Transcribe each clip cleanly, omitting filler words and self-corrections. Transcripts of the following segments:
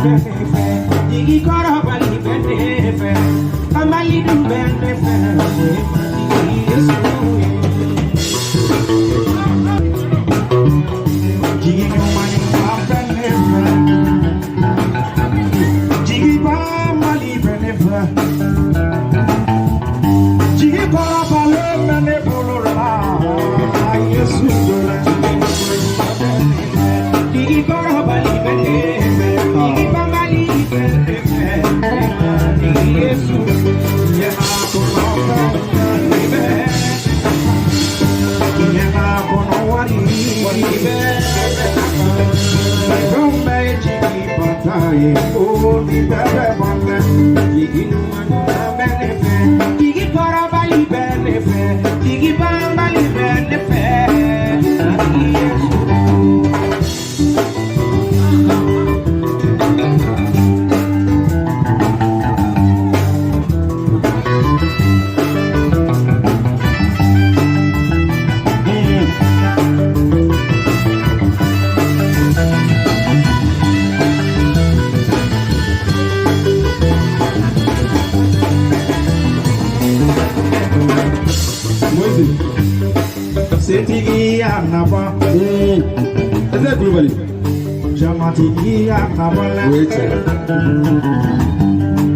bɛ ne fɛ, jigi kɔrɔbali bɛ ne fɛ, banbali dun bɛ ne fɛ, o ye Matigi Yesu ye. Jigi ɲuman ɲuman bɛ ne fɛ, jigi banbali bɛ ne fɛ, jigi kɔrɔbalen bɛ ne bolo la, Yesu donna jigi ɲuman ɲuman bɛ ne fɛ, jigi kɔrɔbali bɛ ne fɛ, jigi banbali bɛ ne fɛ, Matigi Yesu, ɲɛna kɔnɔ fɛnw bɛ ɲɛna kɔnɔ wari bɛ fɛnw bɛɛ ye jigi bata ye, o ni bɛɛ bɛ ban dɛ. Jigi ɲuman ɲuman bɛ ne fɛ, jigi kɔrɔbali bɛ ne fɛ, jigi banbali bɛ ne fɛ, Matigi Yesu. Moise. Setigi y'a nafa. Ɛsɛ Kulubali. Jamatigi y'a nafa lɛ. O ye tiɲɛ ye.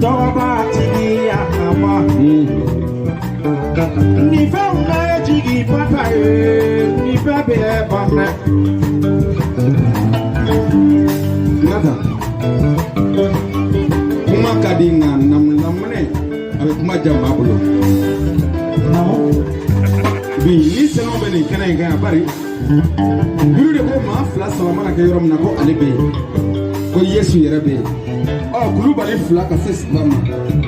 Tɔgɔbatigi y'a nafa. Nin fɛnw bɛɛ ye jigi bata ye, nin bɛɛ bɛ ban dɛ. Nata. Kuma ka di nka namu laminɛ a bɛ kuma diya maa bolo. Naamu. Bi ni sɛnɛw bɛ nin kɛnɛ in kan yan bari. Buru de ko maa fila saba mana kɛ yɔrɔ min na ko ale bɛ yen. Ko Yesu yɛrɛ bɛ yen. Ɔ Kulubali fila ka se saba ma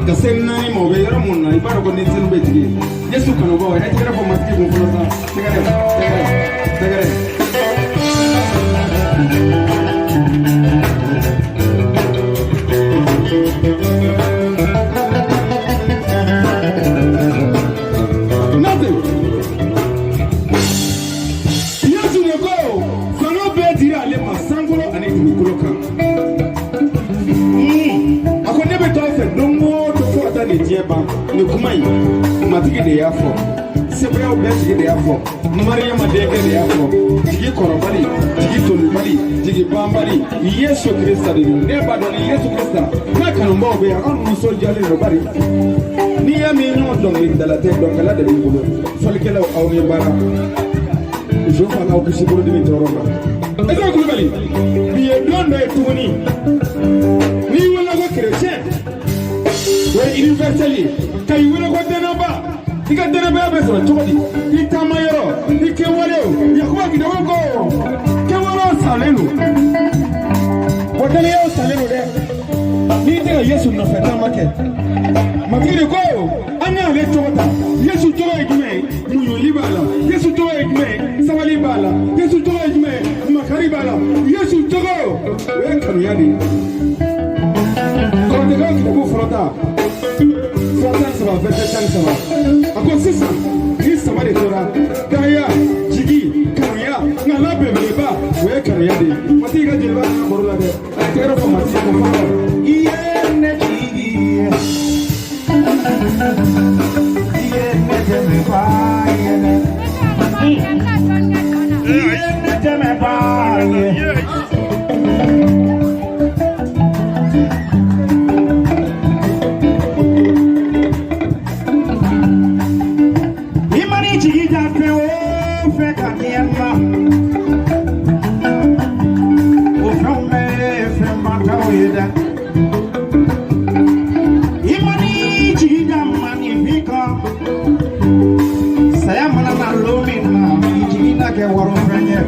ka se naani ma, o bɛ yɔrɔ mun na, i b'a dɔn ko denmisɛnninw bɛ jigin. Yesu kanubaw, a ye tɛgɛrɛ fɔ Matigi kun fɔlɔ sa. Tɛgɛrɛ, tɛgɛrɛ, tɛgɛrɛ. Nate. Yesu de ko fanga bɛɛ dira ale ma sankolo ani dugukolo kan. A ko ne bɛ t'aw fɛ don o don fo ka taa nin diɲɛ ban. Nin kuma in, Matigi de y'a fɔ. Sebayaw bɛɛ tigi de y'a fɔ. Mariyama denkɛ de y'a fɔ. Jigi kɔrɔbali, jigi tolibali, jigi banbali, Yesu Kirista de don. Ne b'a dɔn ni Yesu Kirista n'a kanubaw bɛ yan, anw nisɔndiyalen don bari. N'i y'a mɛn ɲɔgɔn dɔnkilidala tɛ, dɔnkɛla de b'i bolo. Fɔlikɛlaw, aw ni baara. Jo fana aw kisi bolodimi tɔɔrɔ ma. Ɛsɛ Kulubali, bi ye don dɔ ye tuguni. N'i wele ko chrétien, o ye universel ye. Ka i wele ko dɛnɛba, i ka dɛnɛbaya bɛ sɔrɔ cogo di? I taama yɔrɔ, i kɛwalew, Yakuba Gidawo ko kɛwalew salen don. Wa danayaw salen don dɛ. N'i tɛ ka Yesu nɔfɛ taama kɛ. Matigi de ko an k'ale tɔgɔ ta. Yesu tɔgɔ ye jumɛn ye? Muɲuli b'a la. Yesu tɔgɔ ye jumɛn ye? Sabali b'a la. Yesu tɔgɔ ye jumɛn ye? Makari b'a la. Yesu tɔgɔ, o ye kanuya de ye. Kɔrɔtɛkaw kitabu fɔlɔ ta, sura 13, verset 13. A ko sisan ni saba de tora: daya, jigi, kanuya, nka n'a belebeleba, o ye kanuya de ye. Matigi ka jeliba ka baro la dɛ, a ye tɛgɛrɛ fɔ Matigi ko fɔlɔ. I ye ne jigi ye, i ye ne dɛmɛbaa ye dɛ. I ye ne dɛmɛbaa ye. I man'i jigi da fɛn o fɛn kan diɲɛ na, o fɛnw bɛɛ ye fɛn bantaw ye dɛ. I man'i jigi da maninfin kan, saya mana na lon min na, i jigi na kɛ warifɛn ye.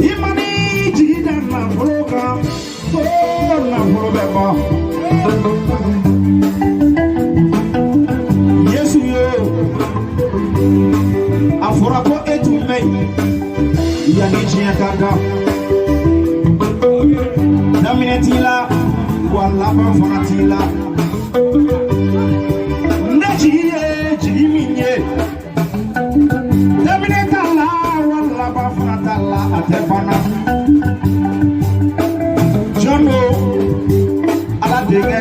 I man'i jigi da nafolo kan, ko nafolo bɛ ban. Yesu ye, a fɔra ko e tun bɛ yen yanni diɲɛ ka da. Daminɛ t'i la, wa laban fana t'i la. Ne jigi ye jigi min ye, daminɛ t'a la, wa laban fana t'a la, a tɛ ban na.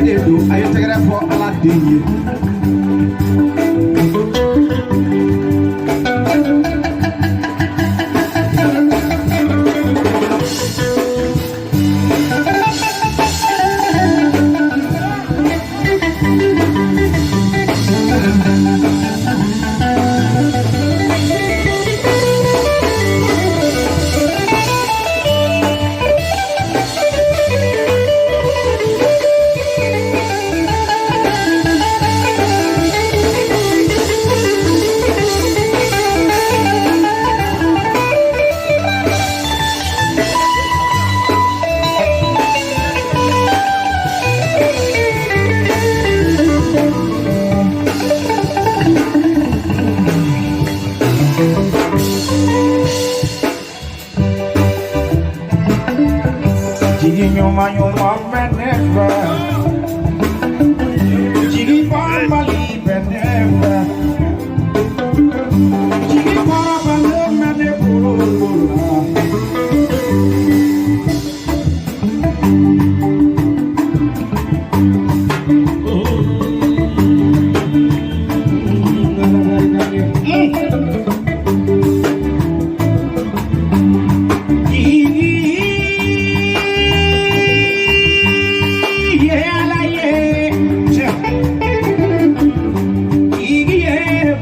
de don, a ye tɛgɛrɛ fɔ Ala den ye. Jigi ɲuman ɲuman bɛ ne fɛ, jigi banbali bɛ ne fɛ, jigi kɔrɔbalen bɛ ne bolo la. Jigi ye Ala ye, jigi ye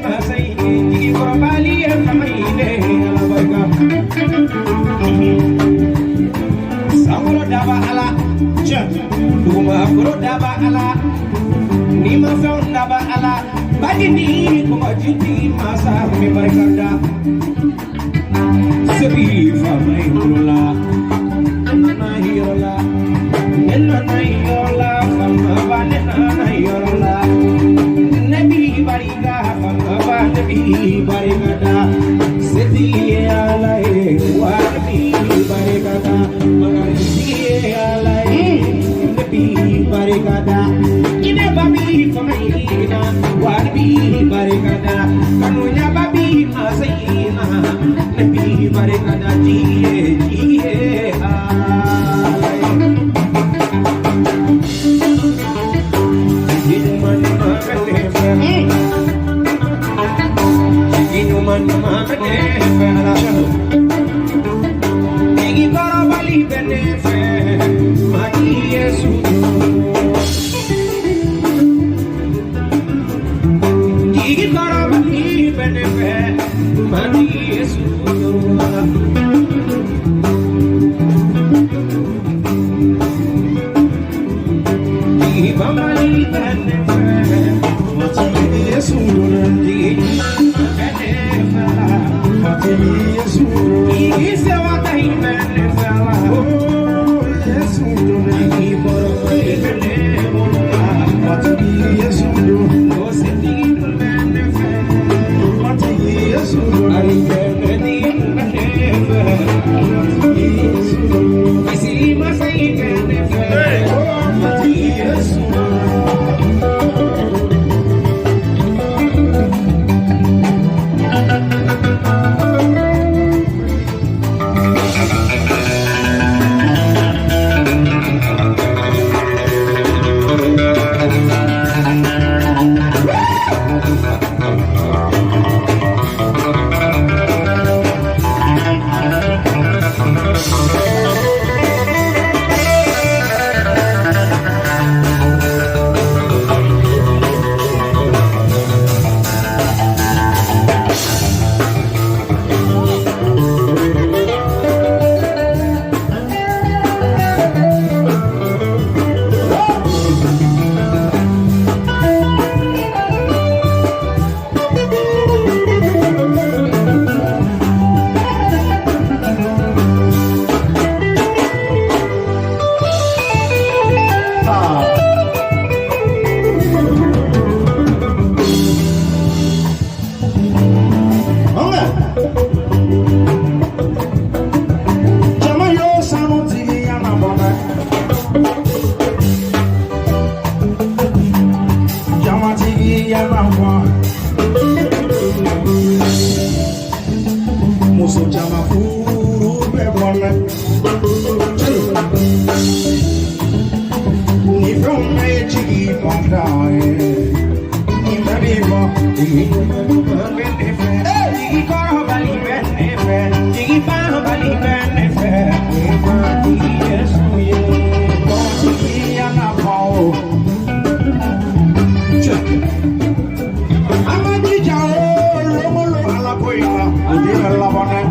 masa ye, jigi kɔrɔbali ye fama ye dɛ, Ala barika. Sankolo daba Ala, dugumakolo daba Ala, ni ma fɛnw daba Ala, baji ni kɔgɔji masa min barika da. Sebi faama ye bolo la, ne nana yɔrɔ la, ne nana yɔrɔ la, faama ba ne nana yɔrɔ la. Ne b'i barika, faama ba ne b'i barika da. Setigi ye Ala ye, wa ne b'i barika da. Magaritigi ye Ala ye, ne b'i barika da. Hinɛ ba b'i fanga in na, wa ne b'i barika da. Kanuya ba b'i masa in na, ne b'i barika da. Jigi ye, jigi ye Ala ye. Jigi ɲuman ɲuman bɛ ne fɛ. Jigi ɲuman ɲuman bɛ ne fɛ Ala. Jigi kɔrɔbali bɛ ne fɛ, Matigi Yesu. Jigi kɔrɔbali bɛ ne fɛ, Matigi Yesu. Jigi banbali bɛ ne fɛ, Matigi Yesu don. Jigi ɲuman bɛ ne fɛ Ala. Matigi Yesu don. Jigi sewata in bɛ ne fɛ Ala. Oh, Yesu don. Jigi kɔrɔbali bɛ ne bolo la. Matigi Yesu don. O setigi bɛ ne fɛ. Matigi Yesu don. Arijɛnɛtigi bɛ ne fɛ. Matigi Yesu don. Kisi masa in bɛ ne fɛ. Oh, Matigi Yesu don. Ah. Ɔnkɛ. Jama y'o sanu tigi yana bɔ dɛ. Jamatigi yana bɔ. Muso caman furu bɛ bɔ dɛ. Ni fɛnw bɛɛ ye jigi. da ye. Nin bɛɛ b'i bɔ, jigi ɲuman bɛ ne fɛ. Jigi kɔrɔbali bɛ ne fɛ, jigi banbali bɛ ne fɛ. O ye matigi Yesu ye. Tɔntigiya nafa o. An ka jija o, longolo Ala ko in na, o den bɛ laban dɛ.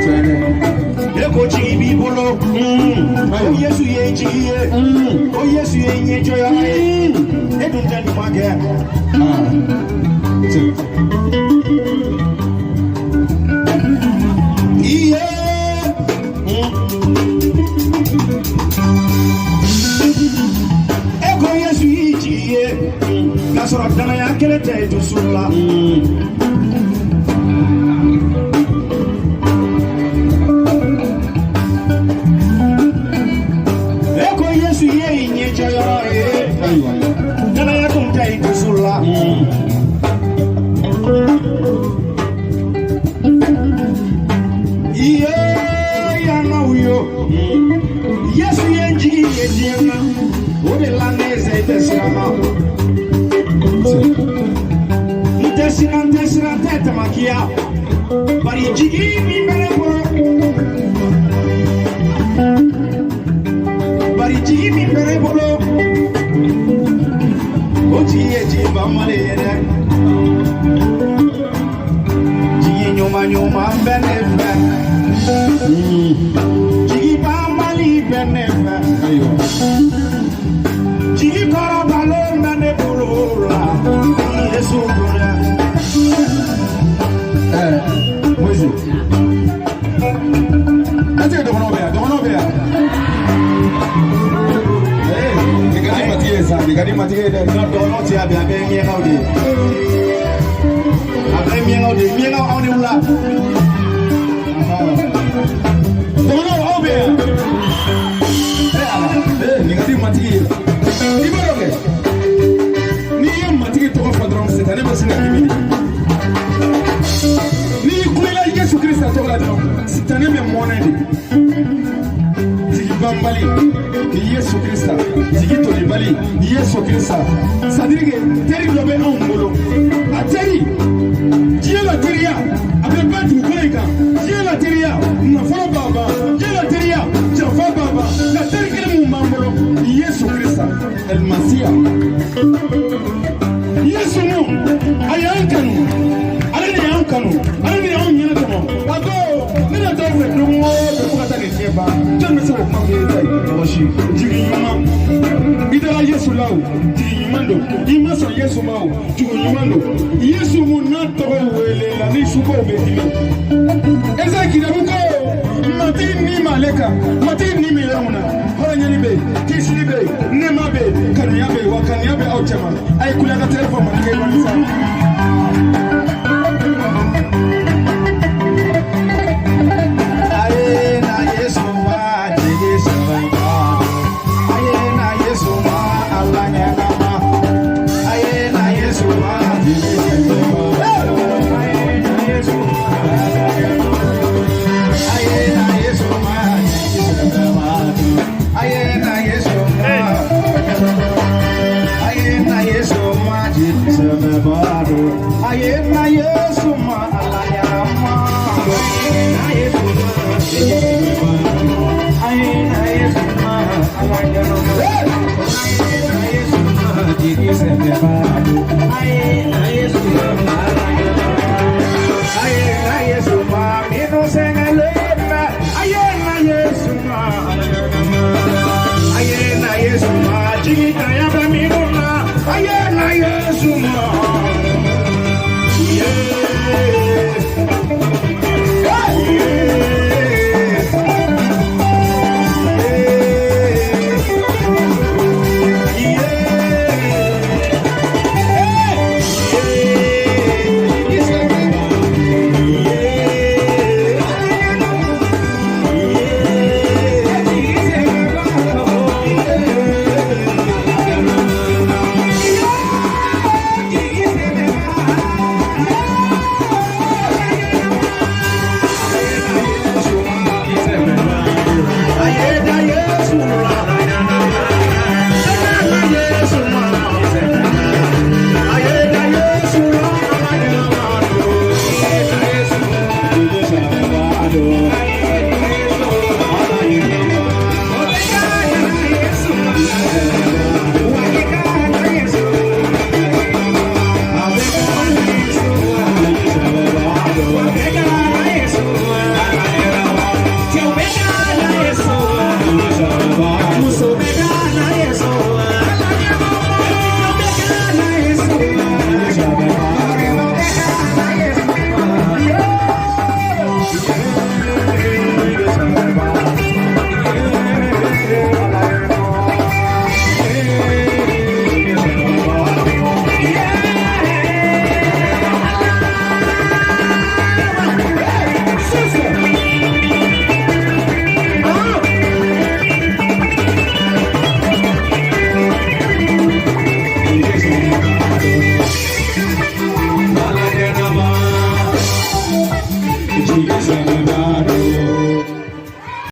Tiɲɛ dɛ. E ko jigi b'i bolo, ko Yesu ye jigi ye, ko Yesu ye ɲɛjɔyɔrɔ ye. E dun tɛ ɲuman kɛ. Aa, tiɲɛ. Iye. E ko Yesu y'i jigi ye, k'a sɔrɔ danaya kelen tɛ i dusu la. E ko Yesu ye i ɲɛjɔyɔrɔ ye, Ayiwa. danaya tun tɛ i dusu la. Iye yangaw yo, Yesu ye n jigi ye diɲɛ na, o de la ne ye i tɛ siran na. Tiɲɛ. N tɛ siran, n tɛ siran, n tɛ tamakiya, bari jigi min bɛ ne bolo, bari jigi min bɛ ne bolo, o jigi ye jigi banbali ye dɛ. Jigi ɲuman ɲuman bɛ ne fɛ, jigi banbali bɛ ne fɛ. Ayiwa. Jigi kɔrɔbalen bɛ ne bolo la, Yesu don dɛ. Ɛɛ, Moise. Est-ce que dɔgɔnɔw bɛ yan? Dɔgɔnɔw bɛ yan? Ee, nin ka di matigi ye sa, nin ka di matigi ye dɛ. Nka dɔgɔnɔw tɛ yan bi, a bɛɛ ye miɲankaw de ye. A bɛɛ ye miɲankaw de ye, miɲankaw aw ni wula. Dɔgɔnɔw aw bɛ yan? Ee Ala, ee nin ka di matigi ye. I b'a dɔn kɛ, n'i ye matigi tɔgɔ fɔ dɔrɔn, sitanɛ bɛ sin ka dimi de. N'i kulela Yesu Kirista tɔgɔ la dɔrɔn, sitanɛ bɛ mɔnɛ de. Jigi banbali ni Yesu Kirista, jigi tolibali ni Yesu Kirista. C'est à dire que teri dɔ bɛ anw bolo, a teri diɲɛ la teriya a bɛ ban dugukolo in kan, diɲɛ la teriya nafolo b'a ban, diɲɛ la teriya janfa b'a ban, nka teri kelen mun b'an bolo, Yesu Kirista Alimasiya. Yesu mu a y'an kanu, ale de y'an kanu, ale de y'anw ɲɛnatɔmɔ. A ko ne na t'aw fɛ don o don fo ka taa nin diɲɛ ban. Jɔn bɛ se k'o kuma f'i ye ta ye? Mɔgɔ si. Jigi ɲuman, i dara Yesu la o, jigi ɲuman don. I ma sɔn Yesu ma o, jigi ɲuman don. Yesu mu n'a tɔgɔ wele la ni sukow bɛ dimi. Esayi kitabu ko matigi ni m'ale kan, matigi ni bɛ yɔrɔ min na, hɔrɔnyali bɛ yen, kisili bɛ yen, nɛɛma bɛ yen, kanuya bɛ yen, wa kanuya bɛ aw cɛma. A ye kule a ka tɛgɛ fɔ matigi ye kɔni sa. Aye na Yesu ma jigi sɛbɛnba. Aye na Yesu ma Ala ɲɛnama. Aye na Yesu ma jigi sɛbɛnba. Aye na Yesu ma Ala ɲɛnama. Aye na Yesu ma jigi sɛbɛnba. Aye na Yesu ma. Aye na Yesu ma jigi sɛbɛnba. Aye na Yesu ma Ala ɲɛnama. Aye na Yesu ma jigi.